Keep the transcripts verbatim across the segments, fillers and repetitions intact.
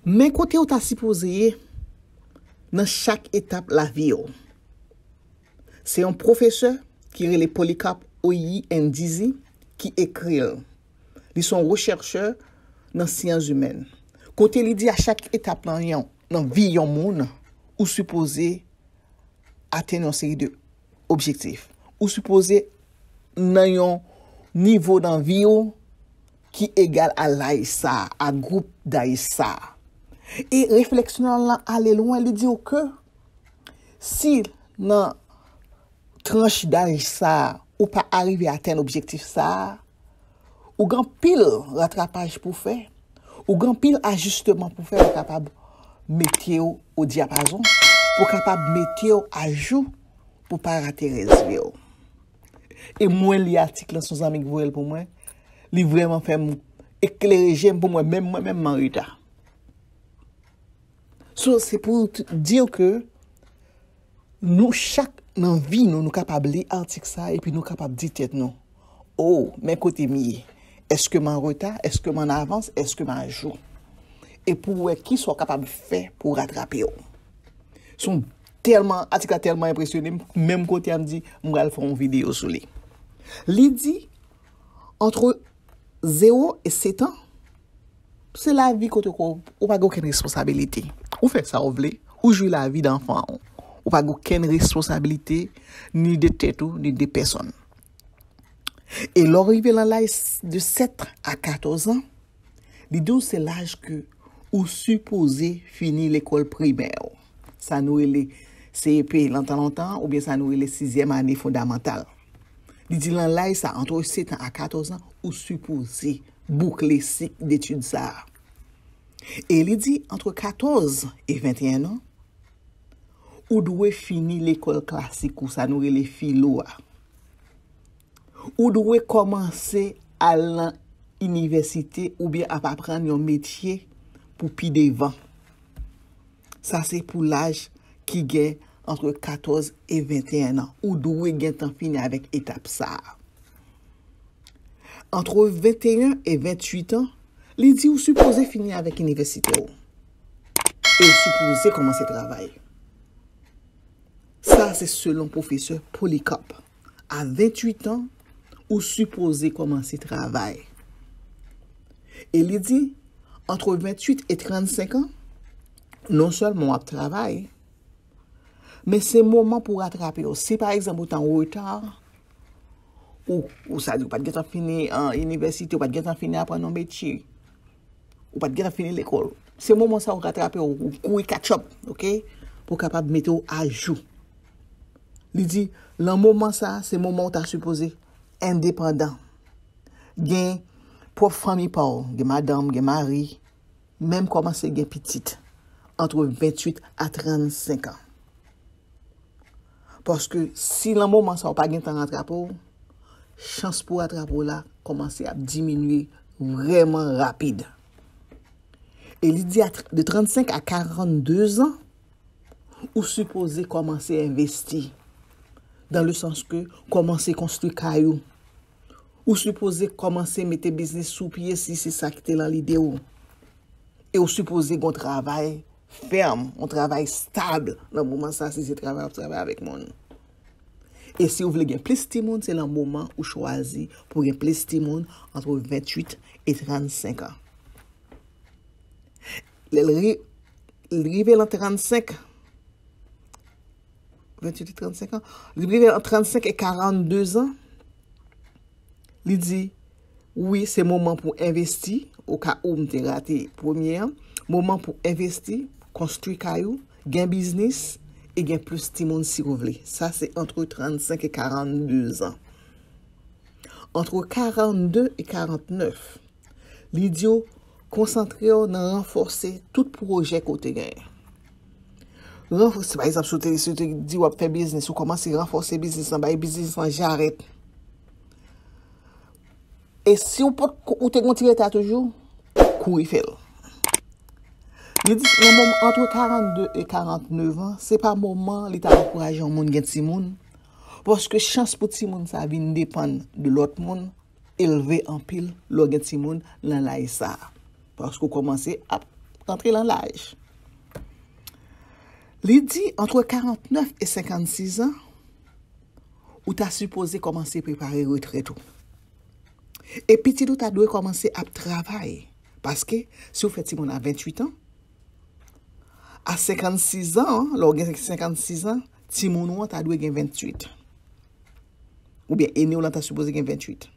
Men kote w ta sipoze ye nan chak etap lavi w. Se yon pwofesè ki rele Polycarp Oyi Ndizi ki ekri l. Li se yon rechèchè nan syans imèn. Kote li di a chak etap nan yon, nan vi yon moun, ou sipoze atenn yon seri de objektif. Ou sipoze nan yon nivo nan vi w ki egal a laj sa, a gwoup daj sa. E refleksyon lan ale lwen, li di w ke si nan tranch daj sa, ou pa arive atenn objektif sa, ou gen anpil ratrapaj pou fè, ou gen anpil ajisteman pou fè pou kapab mete w o dyapazon, pou kapab mete w ajou, pou pa rate rès vi w. E mwen li atik lan, se yon zanmi ki voye l pou mwen, li vrèman fè m eklere je m pou mwen, menm mwen menm m an reta. So, se pou di w ke nou chak nan vi nou, nou kapab li atik sa epi nou kapab di tèt nou, oh, men kote m ye. Èske m an reta? Èske m an avans? Èske m ajou? E pou w wè kisa w kapab fè pou ratrape w. Se yon tèlman, atik la tèlman enpresyone m, menm kote a m di, m pral fè yon videyo sou li. Li di, antre zewo e sèt an, se lavi kote ko ou pa gen okenn responsabilite. Ou fè sa w vle, ou jwi lavi danfan w. Ou pa gen okenn responsabilite, ni de tèt ou, ni de pèsonn. E lè w rive nan laj de sèt a katòz an, li di w se laj ke ou sipoze fini lekòl primè w. Sa nou rele C E P lontan lontan, oubyen sa nou rele sizyèm ane fondamantal. Li di lan laj sa, antre sèt an a katòz an, ou sipoze boukle sik detid sa a. E li di, antre katòz e venteyen an, ou dwe fini lekòl klasik ou, sa nou rele filo a. Ou dwe kòmanse al nan inivèsite oubyen ap aprann yon metye pou pi devan. Sa se pou laj ki gen antre katòz e venteyen an. Ou dwe gentan fini avèk etap sa a. Antre venteyen e venntuit an, li di ou sipoze fini avèk inivèsite w. E ou sipoze kòmanse travay. Sa se selon pwofesè Polycarp. A venntuit an, ou sipoze kòmanse travay. E li di, antre venntuit e trannsenk an, non sèlman w ap travay, men se moman pou ratrape w. Si pa egzanp ou t an reta, ou, ou sa di ou pa t gentan fini an inivèsite, ou pa t gentan fini aprann yon metye, ou pa t gentan fini lekòl. Se moman sa ou ratrape w, ou kouri catch up, oke? Pou kapab mete w ajou. Li di, lan moman sa, se moman ou ta sipoze endepandan. Gen pwòp fanmi pa w, gen madanm, gen mari, menm kòmanse gen pitit, antre venntuit a trannsenk an. Paske si lan moman sa ou pa gentan ratrape w, chans pou ratrape w la kòmanse ap diminye vrèman rapid. E li di a tr-, de trannsenk a karannde zan, ou sipoze kòmanse envesti. Dan le sans ke kòmanse konstwi kay ou. Ou sipoze kòmanse mete biznis sou pye si se sa ki te lan lide w. E ou sipoze gen yon travay fèm, yon travay stab lan moman sa si se travay w ap travay avèk moun. E si w vle gen plis timoun, se lan moman ou chwazi pou gen plis timoun antre venntuit e trannsenk an. Lè l ri-, l rive lan trannsenk, venntuit e trannsenk an, li rive lan trannsenk e karannde zan, li di, wi, se moman pou envesti, oka ou m te rate premye an, moman pou envesti, konstwi kay ou, gen biznis, e gen plis timoun si w vle. Sa se antre trannsenk e karannde zan. Antre karannde e karantnèf, li di w konsantre w nan ranfòse tout pwojè ke w te genyen. Ranfòse, pa egzanp, si w te, si w te di w ap fè biznis, ou kòmanse ranfòse biznis lan, bay biznis lan jarèt. E si w pot, ou te gen yon ti reta toujou, kouri fè l. Li di, nan moman antre karannde e karantnèf an, se pa moman li ta ankouraje yon moun gen timoun, paske chans pou timoun sa vin depann de lòt moun elve anpil lè w gen timoun nan laj sa. Paske w kòmanse ap antre nan laj. Li di, antre karantnèf e senkann sis an, ou ta sipoze kòmanse prepare retrèt ou. E pitit ou ta dwe kòmanse ap travay. Paske, si w fè timoun a venntuit an, a senkann sis an, lè w gen senkann sis an, timoun ou an ta dwe gen venntuit. Oubyen ene w lan ta sipoze gen venntuit.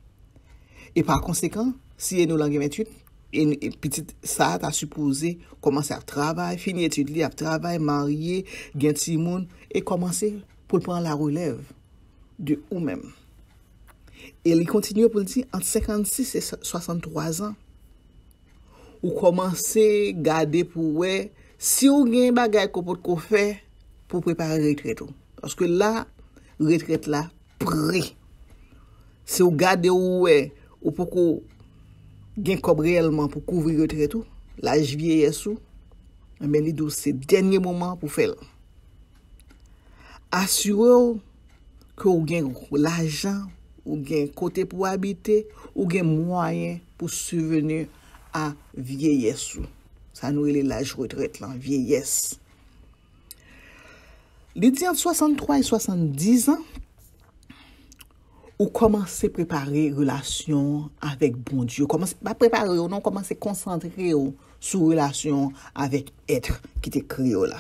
E pa konsekan, si ene w lan gen venntuit, ene, e pitit sa a ta sipoze kòmanse ap travay, fini etid li, ap travay, marye, gen timoun, e kòmanse pou l pran la relèv de ou menm. E li kontinye pou l di, ant senkann sis e swasanntwa zan, ou kòmanse gade pou wè si w gen bagay ke w potko fè pou prepare retrèt ou. Paske la, retrèt la pre. Si w gade ou wè ou poko gen kòb reyèlman pou kouvri retrèt ou, laj vyeyès ou, enben li di w se dènye moman pou fè l. Asire w ke w gen lajan, ou gen kote pou w abite, ou gen mwayen pou sibveni a vyeyès ou. Sa nou rele laj retrèt lan, vyeyès. Li di ant swasanntwa e swasanndis an, ou kòmanse prepare relasyon avèk Bondye. Kòmanse, pa prepare w non, kòmanse konsantre w sou relasyon avèk èt ki te kreye w la.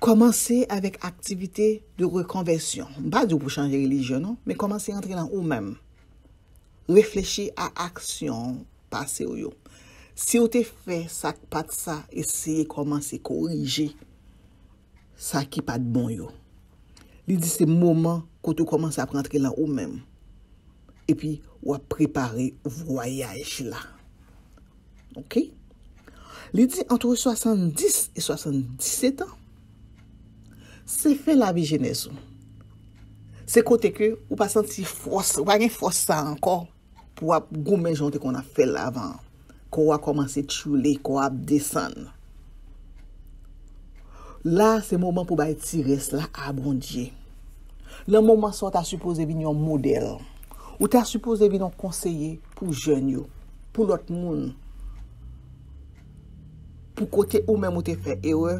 Kòmanse avèk aktivite de rekonvèsyon. M pa di w pou chanje relijyon non, men kòmanse antre nan ou menm. Reflechi a aksyon pase w yo. Si w te fè sa k pa t sa, eseye kòmanse korije sa ki pa t bon yo. Li di se moman kote w kòmanse ap rantre lan ou menm. Epi w ap prepare vwayaj la. Oke? Li di antre swasanndis e swasanndisèt an, se fen lavi jenès ou. Se kote ke ou pa santi fòs, ou pa gen fòs sa ankò pou w ap goumen jan w te konn ap fè l avan an. Kò w a kòmanse tchoule, kò w ap desann. La, se moman pou bay ti rès la a Bondye. Nan moman sa, w ta sipoze vin yon modèl. Ou ta sipoze vin yon konseye pou jèn yo, pou lòt moun. Pou kote ou menm ou te fè erè,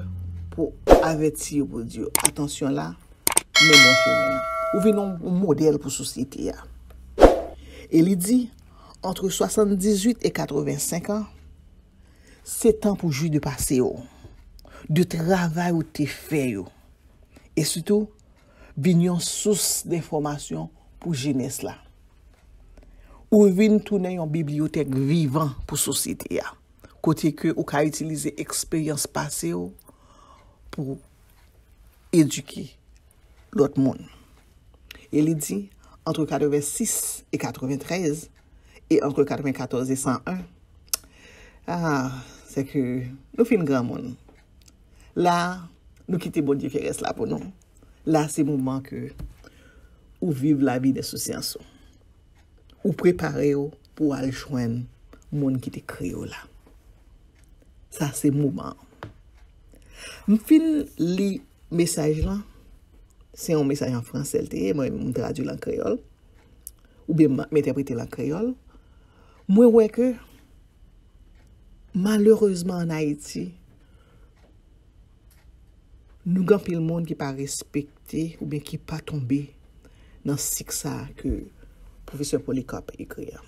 pou avèti yo, pou di yo, atansyon la, men bon chemen an. Ou vin yon, yon modèl pou sosyete a. E li di, antre swasanndizwit e katrevensenk an, se tan pou jwi de pase w, de travay ou te fè yo. E sitou, vin yon sous denfòmasyon pou jenès la. Ou vin tounen yon bibliyotèk vivan pou sosyete a, kote ke ou ka itilize eksperyans pase w pou edike lòt moun. E li di, antre katrevensis e katreventrèz, e antre katrevenkatòz e san en, ah, se ke nou fin granmoun. La, nou kite Bondye fè rès la pou nou. La, se moman ke ou viv lavi de sousyans ou. Ou prepare w pou w al jwenn moun ki te kreye w la. Sa se moman an. M fin li mesaj lan. Se yon mesaj an fransè l te ye, mwen m tradui l an kreyòl. Oubyen m, m entèprete l an kreyòl. Mwen wè ke, malerezman, ann Ayiti, nou gen anpil moun ki pa respekte oubyen ki pa tonbe nan sik sa a ke pwofesè Polycarpe ekri a.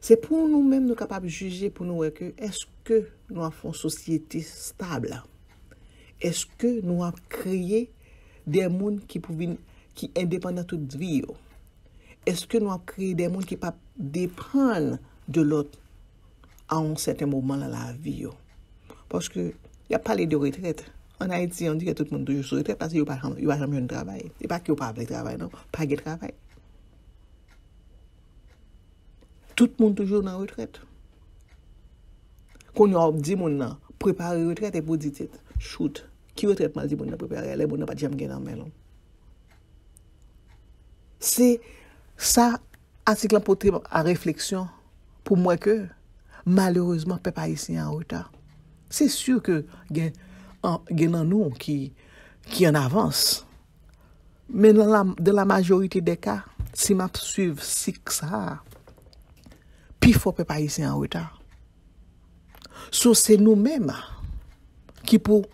Se pou nou menm nou kapab jije pou nou wè ke èske nou ap fè yon sosyete stab? Èske nou ap kreye de moun ki pou vin, ki endepandan tout vi yo? Èske nou ap kreye de moun ki p ap depann de lòt a yon sèten moman nan lavi yo? Paske y ap pale de retrèt. Ann Ayiti, on dirè tout moun toujou sou retrèt paske yo pa janm, yo pa janm jwenn travay. E pa ke yo pa vle travay, non. Pa gen travay. Tout moun toujou nan retrèt. Kounye a, w ap di moun nan, prepare retrèt, epi w di, "Tit, chout, ki retrèt m al di moun nan prepare a, lè moun nan pa t janm gen nan men l?" Se sa atik lan pote a refleksyon pou m wè ke, malerezman, pèp ayisyen an reta. Se si ke gen, an, gen nan nou ki, ki an avans. Men nan la, dans la majorité des cas, si m ap swiv sik sa a, pifò pèp ayisyen an reta. So, se nou menm ki pou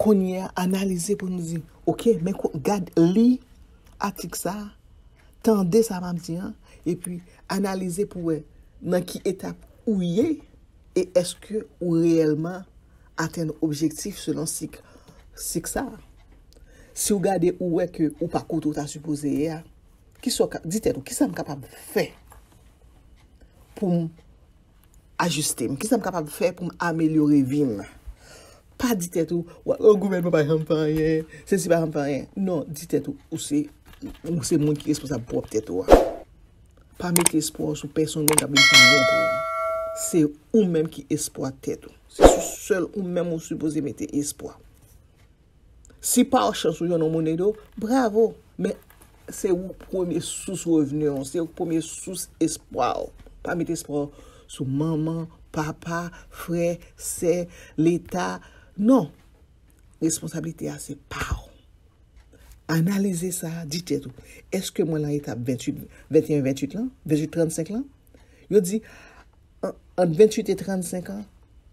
kounye a analize pou nou di, oke, men kou- gad, li atik sa, tande sa m ap di an, epi analize pou wè nan ki etap ou ye e èske ou reyèlman atenn objektif selon sik, sik sa. Si w gade ou wè ke ou pa kote w ta sipoze ye a, ki sa w ka, di tèt ou, kisa m kapab fè pou m ajiste m? Kisa m kapab fè pou m amelyore vi m? Pa di tèt ou, "Wa- o, gouvènman pa janm fè anyen, sesi pa janm fè anyen." Non, di tèt ou, ou se, ou se moun ki responsab pwòp tèt ou a. Pa mete espwa w sou pèsonn moun k ap vin fè anyen pou ou. Se ou menm ki espwa tèt ou. Se sou sèl ou menm ou sipoze mete espwa. Si pa chans ou jwenn yon moun ede w, bravo. Men se ou premye sous revni w, se ou premye sous espwa w. Pa mete espwa w sou manman, papa, frè, sè, leta. Non. Responsablite a se pa w. Analize sa, di tèt ou, èske mwen lan etap ventuit, venteyen ventuit lan, ventuit trannsenk lan? Yo di, an- ant ventuit e trannsenk an,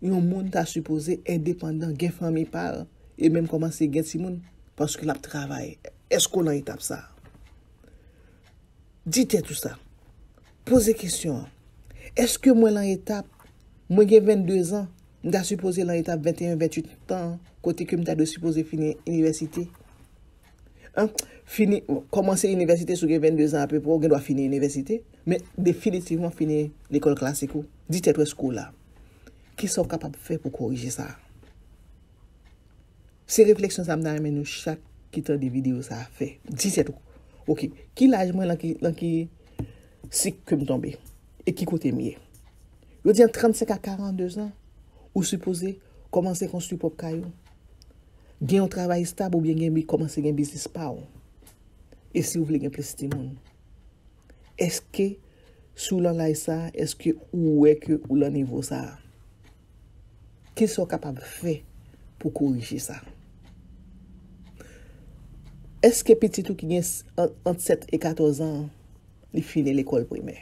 yon moun ta sipoze endepandan, gen fanmi pa l, e menm kòmanse gen timoun, paske l ap travay. Èske w lan etap sa a? Di tèt ou sa. Poze kesyon an. Èske mwen lan etap, mwen gen vennde zan, m ta sipoze lan etap venteyen ventuit an, kote ke m ta dwe sipoze fini inivèsite? An, fini, kòmanse inivèsite si w gen vennde zan apepre, ou gen dwa fini inivèsite, men definitivman fini lekòl klasik ou. Di tèt ou èske w la. Kisa w kapab fè pou korije sa? Se refleksyon sa m ta renmen nou chak ki tande videyo sa a fè. Di tèt ou, oke, ki laj mwen lan ki, lan ki sik ke m tonbe? E ki kote m ye? Yo di an trannsenk a karannde zan, ou sipoze kòmanse konstwi pwòp kay ou. Gen yon travay estab oubyen gen bi- kòmanse gen biznis pa w. E si w vle gen plis timoun? Èske si w lan laj sa a, èske ou wè ke ou lan nivo sa a? Kisa w kapab fè pou korije sa? Èske pitit ou ki gen s- an- ant sèt e katòz an an, li fini lekòl primè?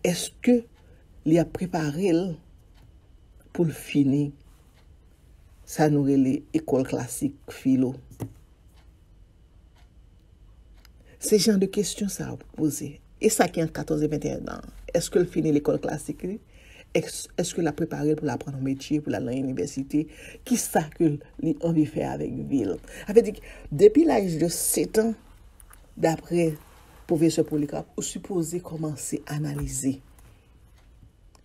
Èske li ap prepare l pou l fini sa nou rele ekòl klasik filo? Se jan de kesyon sa a w poze. E sa ki ant katòz e venteyen an? Èske l fini lekòl klasik li? Èske, èske l ap prepare l pou l aprann yon metye, pou l al nan inivèsite? Kisa ke li anvi fè avèk vi l? Sa vle di, depi laj de sèt an, daprè pwofesè Polycarpe, ou sipoze kòmanse analize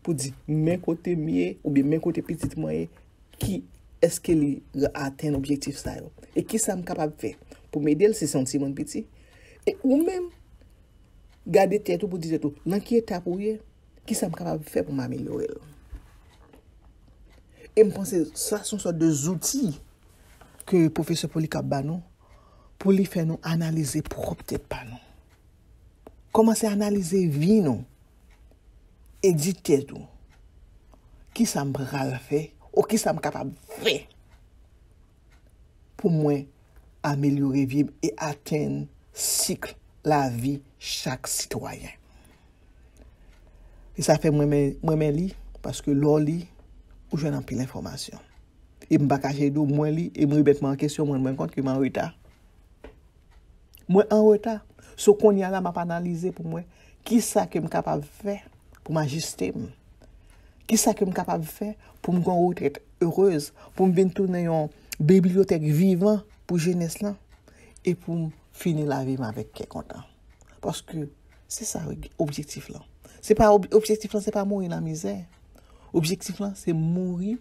pou di, men kote m ye, oubyen men kote pitit mwen ye, ki, èske li atenn objektif sa yo? E kisa m kapab fè pou m ede l si se yon timoun piti? E ou menm, gade tèt ou pou di tèt ou, nan ki etap ou ye, kisa m kapab fè pou m amelyore l? E m panse sa se yon sòt de zouti ke pwofesè Polycarpe ba nou pou li fè nou analize pwòp tèt pa nou. Kòmanse analize vi nou e di tèt ou, kisa m pral fè ou kisa m kapab fè pou mwen amelyore vi m e atenn sik lavi chak sitwayen. E sa fè mwen renmen, mwen renmen li, paske lè w li, ou jwenn anpil enfòmasyon. E m pa kache di w, mwen li, e m remèt mwen an kesyon, mwen rann mwen kont ke m an reta. Mwen an reta. So kounye a la, m ap analize pou mwen, kisa ke m kapab fè pou m ajiste m? Kisa ke m kapab fè pou m gen yon retrèt erez, pou m vin tounen yon bibliyotèk vivan pou jenès lan, e pou m fini lavi m avèk kè kontan? Paske se sa objektif lan. Se pa ob- objektif lan, se pa mouri nan mizè. Objektif lan, se mouri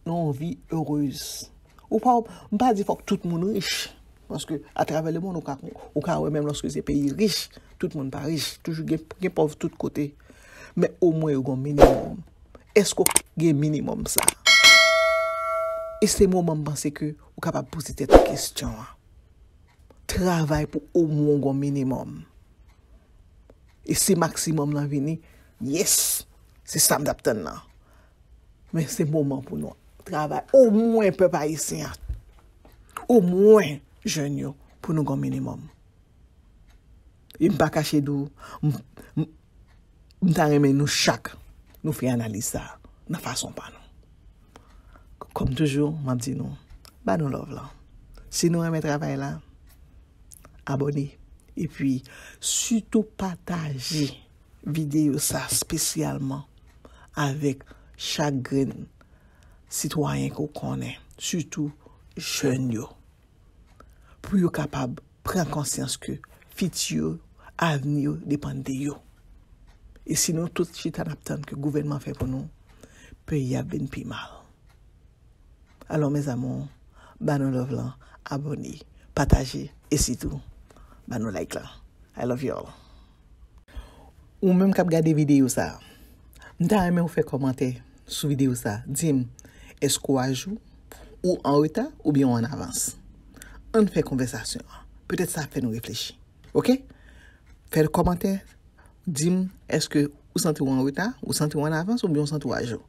nan yon vi erez. Ou pa, m pa di fòk tout moun rich. Paske atravè lemonn, ou ka, ou ka wè menm lòske se peyi rich, tout moun pa rich. Toujou gen, gen pòv tout kote. Men omwen yo gen yon minimòm. Èske w gen minimòm sa? E se moman m panse ke ou kapab poze tèt ou kesyon an. Travay pou omwen w gen yon minimòm. E si maksimòm lan vini, yes, se sa m t ap tann lan. Men se moman pou nou travay. Omwen pèp ayisyen an, omwen jèn yo, pou nou gen yon minimòm. E m pa kache di w, m, m, m ta renmen nou chak nou fè analiz sa nan fason pa nou. Kòm toujou, m ap di nou, ba nou love lan. Si nou renmen travay la, abòne. Epi, sitou pataje videyo sa espesyalman avèk chak grenn sitwayen ke w konnen, sitou jèn yo, pou yo kapab pran konsyans ke fiti yo, avni yo depann de yo. E si nou tout chita n ap tann ke gouvènman fè pou nou, peyi a ap vin pi mal. Alò, mes amours, ba nou love lan, abòne, pataje, e sitou, ba nou like lan. I love you all. Ou menm k ap gade videyo sa, m ta renmen w fè kòmantè sou videyo sa. Di m, èske w ajou, ou an reta, oubyen w an avans? Ann fè konvèsasyon an. Petèt sa ap fè nou reflechi. Oke? Fè kòmantè, di m, èske ou santi w an reta, ou santi w an avans, oubyen w santi w ajou?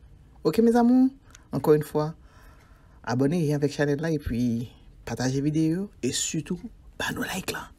Oke, mes amours? Encore une fois, abòne avèk chanèl la, epi pataje videyo, e sitou, ba nou like lan.